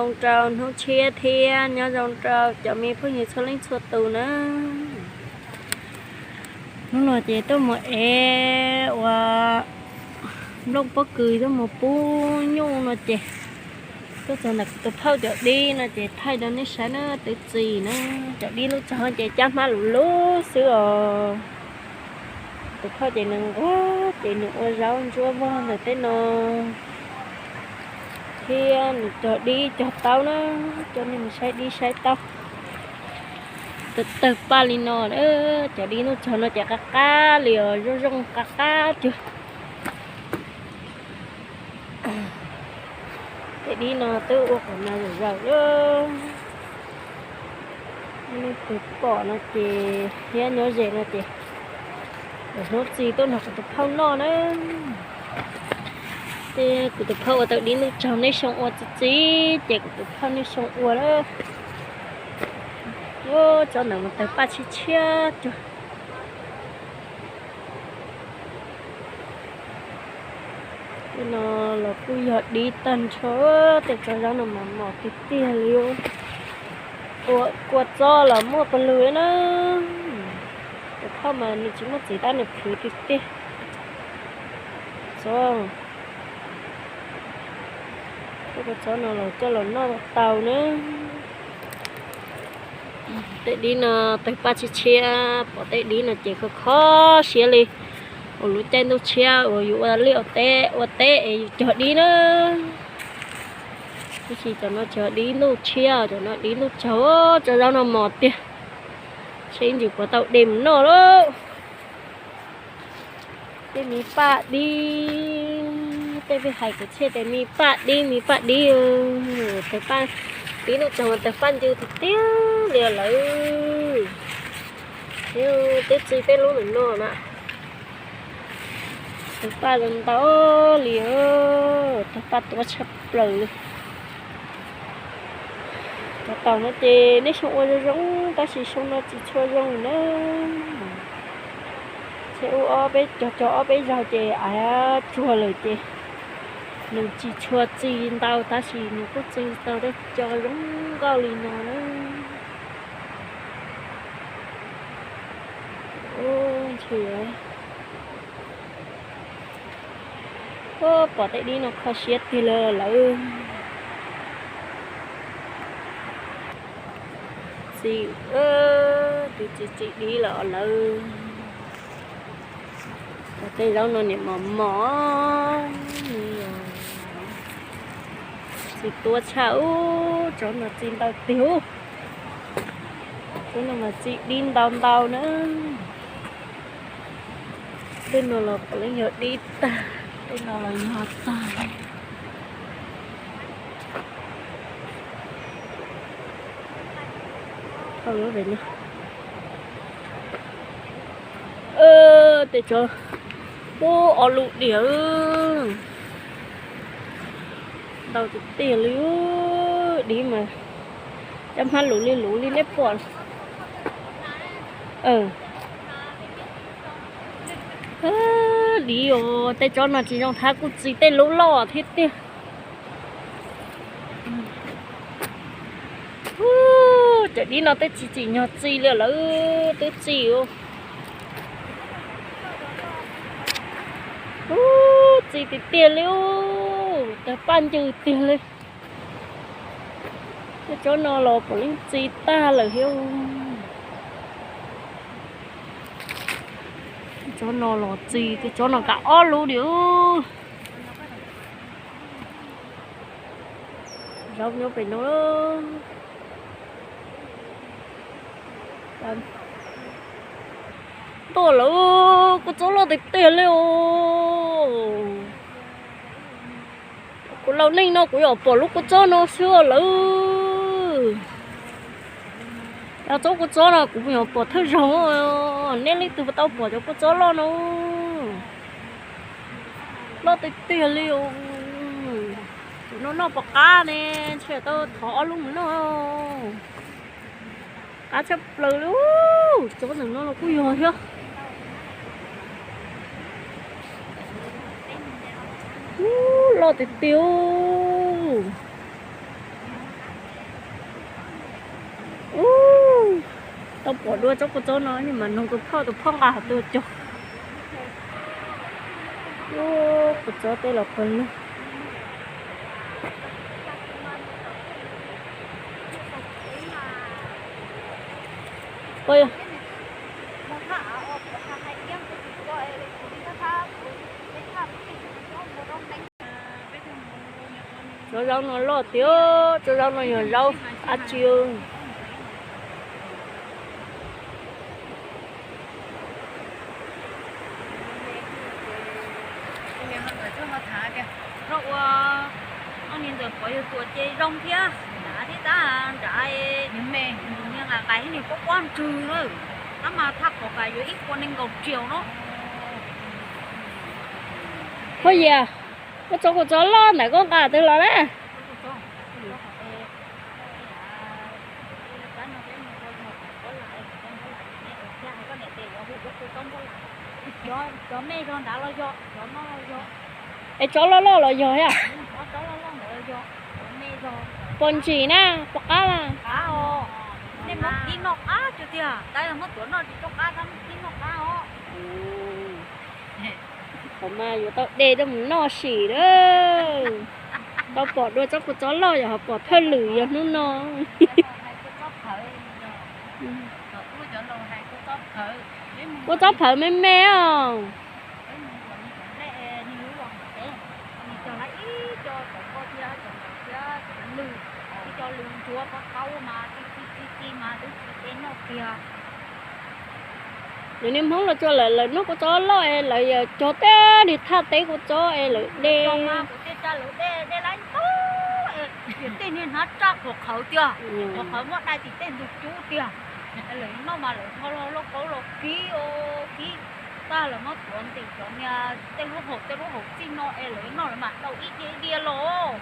Zoo rau hnub tshiab thiab nyob zoo rau cov me phooj ywg txhua leej txhua tus na. Hnub no ces tuaj mus ev ua nplooj pob kws tuaj mus pub nyuj no ces tuaj txog ntawm kuv tus phauj cov dib no ces thaij rau nej saib na, twb txi na. Cov dib lub tsaug ces cab hmab lus lub xwb os. Tus phauj ces nws nquag ces nws ua zaub ntsuab vog ntawm tej no thiab nws cog dib cog taub na, coj nej mus saib dib saib taub. Tawg tawg paj li no, cov dib nuj tsaug no ces qab qab li os, zoo zoo qab qab cuag. Tej dib no twb ua qhov no zawm zaws lawm. Nej pom no ces thiab nyob ze no ces hnub txi tuaj nrog kuv tus phauj noj na. Ces kuv tus phauj ua tau dib nuj tsaug, nej xyoo ua txi txi ces kuv tus phauj nej xyoo ua lawm. Tsob ntawd mas tawg paj tshiab tshiab cuag. Tej no los kuj yog dib tag nrho, tej tsob zaub no mas mos tiag tiag li. Ua kua txob los muaj pawg lug na. Tus phauj mas nws tsis muaj txiv tab nws khwv tiag tiag. Txob, tej kua txob no los coj los noj tau na. Tej dib no tawg paj tshiab tshiab, pom tej dib no ces kho kho siab li. Ua lub caij ntuj tshiab uas yus ua liaj ua teb, ua teb es yus cog dib na. Tab sis cov no cog dib ntuj tshiab, cov no dib ntuj tsaug, tsob zaub no mos tiag. Seb ntsis puas tau de mus noj lauj. Tej me paj dib, tej peb hais kwv txhiaj tias me paj dib, me paj dib, tawg paj, dib nuj tsaug mas tawg paj ncw tiag tiag li lawm. Twb txi tej lub ntawm no na, tawg paj ntau li, tawg paj tuab tshaj plaws li. Cov taum no ces nej xyoo ua zoo zoo tab sis xyoo no tsis tshua zoo na. Ces ua ob peb cog, cog ob peb zaug ces av tsuag lawm ces nws tsis tshua txi ntau tab sis nws kuj txi tau tej co zoo nkauj li no na. Ntshai. Pom tej dib no kho siab tiag li lawm. Txi, twb txi txi dib los lawm. Tej zaub no niam mos mos, txi tuab tshaj ub, tsob no txi ntau tiag ub. Tsob no mas txi dib ntau ntau na. Tej no los puav leej yog dib tag, tej no los yog tag. Tej tsob, ub, ob lub diam, ntau tiag tiag li, dib mas cov hmab luv li luv li nej pom. Dib os, tej tsob no tsis zoo thab kuj txi tej lub loj thiab tiag. Cov dib no twb tsis tsim nyog txi li lawm, twb txi. Ub, txi tiag tiag li, tawg paj ncw tiag li. Tej tsob no los puav leej txi tag lawm thiab. Tsob no los txi, tej tsob no kav ob lub diam. Zaub nyob pem no. Tuaj lawm, kua txob loj tiag tiag li os. Kuv laus neej no kuv yuav pom lub kua txob no xwb lawm. Cov tsob kua txob no kuv yuav pom thawj zaug, nej leej twg tau pom cov kua txob loj no? Loj tiag tiag li os. Kuv no noj pom qab ne, ntshe tau thov ob lub mus noj. Qab tshaj plaws li, tsob ntawm no los kuj yog thiab. Ub, loj tiag tiag. Dua tsob kua txob no mas noog tus phauj, tus phauj nqa hauv tuaj cog. Kua txob tej los pawg lug. Tsob zaub no loj tiag, tsob zaub no yog zaub dab tsi? Ua, ua, ob niag ntxawm pov yawg tuam ces zoo thiab, nrad thiab tab nrad, niag nqais thiab niag pob pob ntswg na, tab mas thaj qhov kas yuav ib puas nees nkaum triệu no. Koj yam, koj tsob kua txob loj ntawm koj nqa twg los na? Es tsob loj loj los yog thiab? Puas ntsim na, puas qab na? Nej muab kib noj qab tiag tiag, tab yog muab tuav noj tsis tau qab, tab muab kib noj qab os. Qhov mas yuav tau de coj mus noj sim lawm. Tau pom dua tsob kua txob loj yog ho pom thawj lwm yog hnub no. Kua txob phawv me me os. Lwm ntsuav ko tau mas txi txi txi mas twb tsis de noj kiag. Lawv niag Hmoob los tsuas lawv, lawv noj kua txob loj es lawv yuav cog tej niag thaj teb kua txob es lawv de. Kuv tej tsa lawv de, de lawv ntau, tej niag hnav tsaj qhuav qhawv tiag, qhuav qhawv muab dai tim tej ntug cub tiag. Lawv noj mas lawv tho los lauj kaub los kib, kib tag lawv muab tuav ntim cov niag tej lub hauv, tej lub hauv txij no es lawv noj lawv mam tau ib diav ib diav los.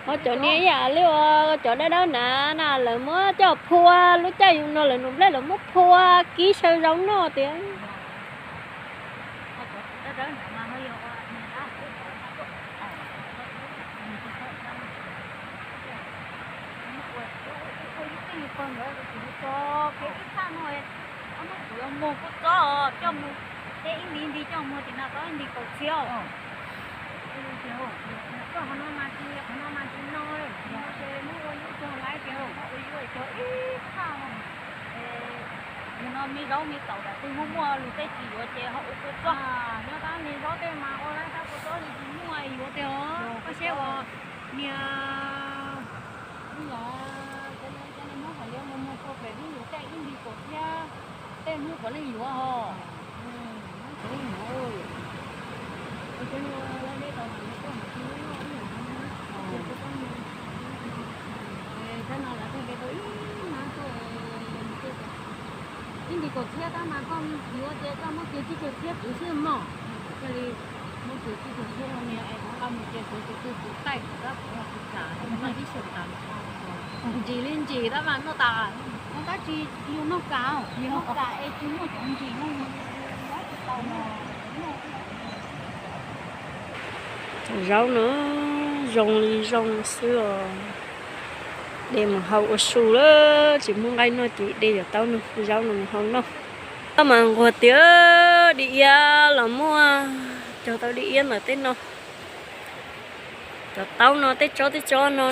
Ho cov niag ib yam li uas cov dawb dawb hnav na, lawv muab coj phua, lub caij yus no lawv nus nplej lawv muab phua kib xyaw zaub noj tiag. Ib txhaj no, ob hnub kuv yuav muag kua txob coj mus, tej ib nti nti coj muag tim no tau ib nti kaum txhiab. Koj qhov no mas tsis, qhov no mas tsis no, ces muab ua yub cog laiv ces muab ua yub cog ib txhaj no. Yog no me zaub me taum lam twg muaj muaj lus tej tsis yuav ces ho ua kua txob. Nyob tab me zaub tej mas ua laiv tab kua txob li tsis muaj yuav tiag os. Koj saib uas niag ib yam cov niag Hmoob hais yuav mus muag kua pem hnub yuav tej ib nti kaum txhiab, tej hnub puav leej yuav ho. Puav leej yuav. Tab no lawv thiaj li tau ib hnab tuaj, ib nti kaum txhiab tab mas koj yuav ces koj muab kiag tsib caug txhiab kuv xwb mog. Thiaj li muab kiag tsib caug txhiab no niag es kuv nqa mus ces kuv tus twj tus taij kuv tab kuv tus kam ib xyoos tas ntsis li ntsis tab mas noj tas, muaj dab tsi yus noj kam, noj kam es tsis muaj cov ntsis no. Cov zaub no zoo li zoo xwb os. De mus hau ua su lawm, tsis muaj nqaij noj ces de cov taub no, zaub no mus hau noj. Taub mas nquag tiag, di iab los muaj, cog tau di iab ntawm tej no. Cov taub no tej tsob tej tsob no,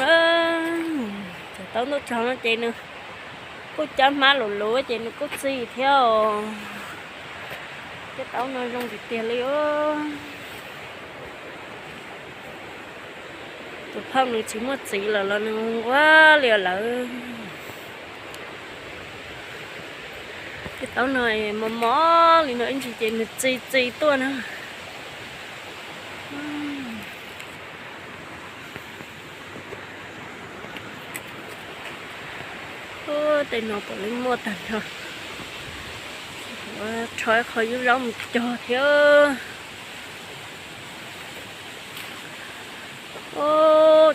cov taub ntuj tsog no ces nws kuj cab hmab luv luv ces nws kuj txi thiab os. Tej taub no zoo tiag tiag li os. Tus phauj nws tsis muaj txiv lawm los nws nquag li lawm. Tej taub no mos mos li no ib ntsis ces nws txi txi tuaj na. Tej no puav leej muaj tag nrho. Rho ib qho yub zaub mus cog thiab.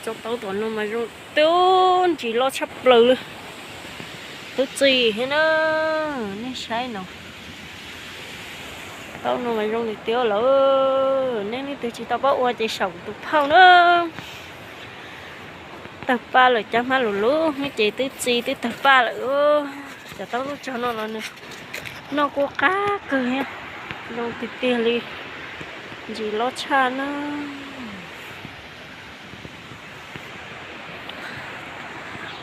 Tsob taub tom no mas zoo tub ntsis loj tshaj plaws li. Twb txi thiab na, nej saib no. Taub no mas zoo tiag tiag lawm, nej leej twg tsis tau paub ua ces saum tus phauj na. Tawg paj lawm, cov hmab lus lub ces twb txi twb tawg paj lawm. Cov taub lub tsog no los nws noj kuj qab kawg thiab, zoo tiag tiag li, ntsim loj tshaj na.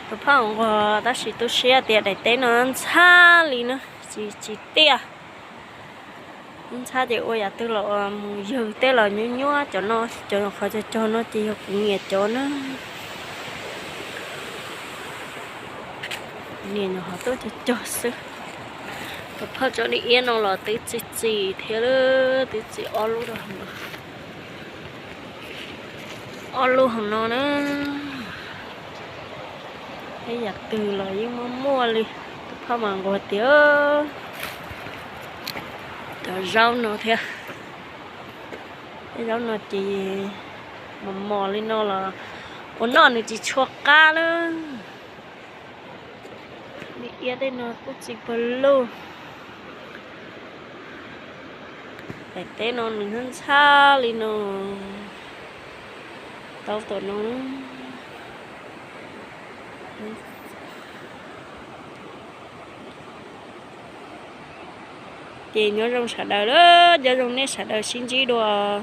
Tus phauj nquag tab sis tu siab tias daim teb no ntxhab li na, tsis tsis tiaj. Ntxhab ces ua yam twg los mus ywg tej los nyuaj nyuab cov no, cov qhov cog cog no ces yog kuv niam cov na. Kuv niam nyuam qhuav tuaj cog cog xwb. Tus phauj tso di iab no los twb txi txi thiab, twb txi ob lub rau hauv no, ob lub hauv no na. Tej yam twg los yeej muaj muaj li. Tus phauj mas nquag tias cov zaub no thiab, tej zaub no ces mos mos li no los ua noj nws tsis tshua qab na. Di iab tej no kuj txi pawg lug. Daim teb no nws ntxhab ntxhab li no, tau tom no. Ces nyob zoo sawv daws, nyob zoo nej sawv daws sib ntsib dua.